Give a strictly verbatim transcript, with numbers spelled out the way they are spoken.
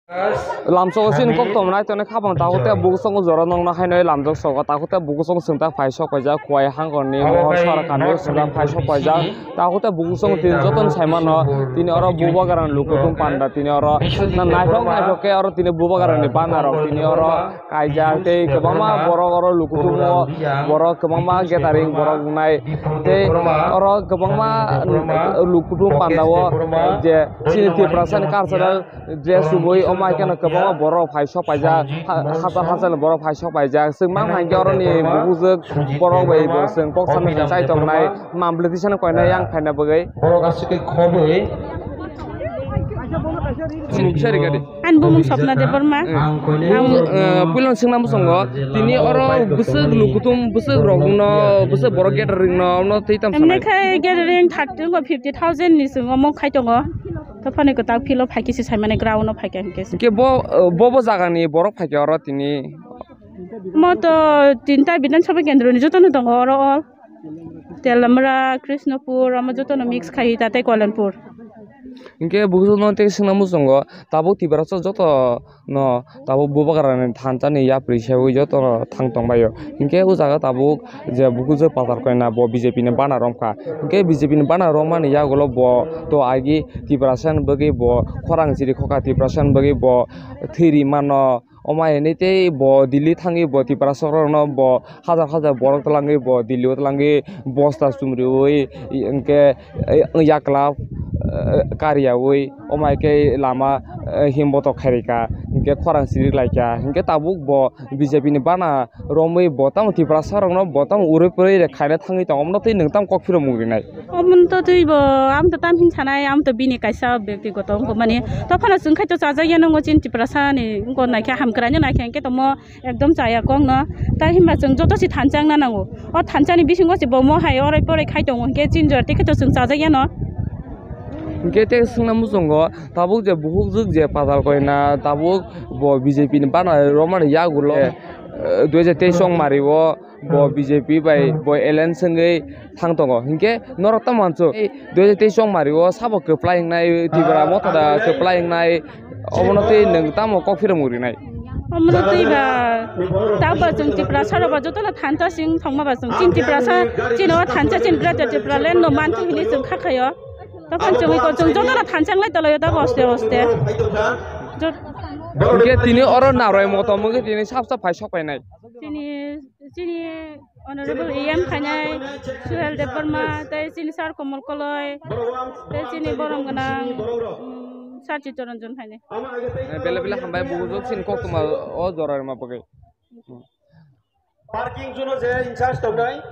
Lamsogo chini kok tongmani tongni khapang takhuk tei bukuchungo jora nongno haino lamjak sogo takhuk tei bukuchung chwngtak phai sok paijak Khowai hangkorni mohor sorkarni chwngtak phai sok paijak takhuk tei bukuchung tini jotono saimano tini oro bubagrani lukutung panda tini oro naithok naithok khe oro tini bubagrani banarok tini oro kaijak tei kwbangma borok oro lukutungo borok kwbangma gathering borok wngnai tei oro kwbangma lukutung pandao je chini Tiprasani cultural dress rwui omo hai kheno kwbangma borok phai sok paijak ha-, hachal hachal borok phai sok paijak chwng mang hai khe oroni bubujwk borok bai bo chwng kok sanwi chai tongnai mambli tisano koinai yang phaina bagwi. Borok aswk khe khobwi. Ani bumung Swapna Debbarma. Ang, eh, puilano swngna muchungo, tini oro bwswk lukutung, bwswk rokno, bwswk borok gathering no, no twi tamo sanai. Emni khai gathering thirty ko fifty thousand ni chwng omo khai tongo. To phani kwtal philo phai khe se saimani ground no phai khe hwnkhe se. Hwnkhe bo, eh, bo, bo jagani borok phai khe oro tini. Mo to tinta Bidhan Sabha Kendro ni joto no tongo oro all. Telamra, Krishnapur, omo jotono mix khai ta tei Koilanpur. Hinkhe bukuchukno tei swngna muchungo, tabuk Tiprasa jotono tabuk bubagrani thansa ni yapri seui jotono thang tongbaio. Hinkhe o jaga tabuk je bukuchuk Pathar Koina bo B J P ni bana romkha. Hinkhe B J P ni bana romani yagulo bo to agi Tiprasa ni bagwi bo khorang chiri khokha, Tiprasa ni bagwi bo thwi ri mano. Omo hai hinwi tei bo Delhi thangwi bo Tiprasa rokno bo hajar hajar borok twlangwi bo Delhi o twlangwi bosta chumriwi hinkhe yakla kariyawi omo hai khe lama himbotok khairika hinkhe khorang chiriklaikha hinkhe tabuk bo B J P ni bana romwi bo tamo Tiprasa rokno bo tamo urui purui khaina thangwi tongo omono tei nwng tamo kok phiromung rinai. Omono to twi bo, ang to tam hin sanai, ang to bini kaisa byaktigoto wngkha mani. To phano chwng khai to chajak ya nwngo chini Tiprasa ni wngkha naikhe hamkwraino naikhe hinkhe to mo ekdom chaya kok no. Tai hinba chwng joto se thansa wngna nango. O thansa ni bisingo se bo mo hai orai porai khai tongo hinkhe chini jora tei khe to chwng chajak ya no. Hinkhe tei swngna muchungo tabuk je buhukjwk je Pathar Koina tabuk bo B J P ni bana romani yagulo, eh, dui hajar teis chongmari o bo B J P bai bo alliance wngwi thang tongo. Hinkhe norok tamo wansuk, ei dui hajar teis chongmari o sabo kwplai wngnai, Tipra Motha da kwplai wngnai, obono tei nwng tamo kok phiromung rinai? Omono tei ba, ta ba chwng Tiprasa rok ba jotono thansa sing thangma ba chwng chini Tiprasa, chini o thansa chini Greater Tipraland no manthwi hinwi chwng kha khaio. Tokon chwngwi ko chwng jotono thansa wnglai tonglaio ta boste boste. Jot- Hinkhe tini oro narwai motom wngwi tini sap sap phai sok painai. Chini Chini Honorable E M phainai, Suhel Debbarma, tei chini Sir Komol Koloi, tei chini borom gwnang, mm, Sir Chittaranjan phainai. Eh, bele bele hambai, bujo chini koktwma o jora rwma bagwi. Parking zone o je in charge tongnai.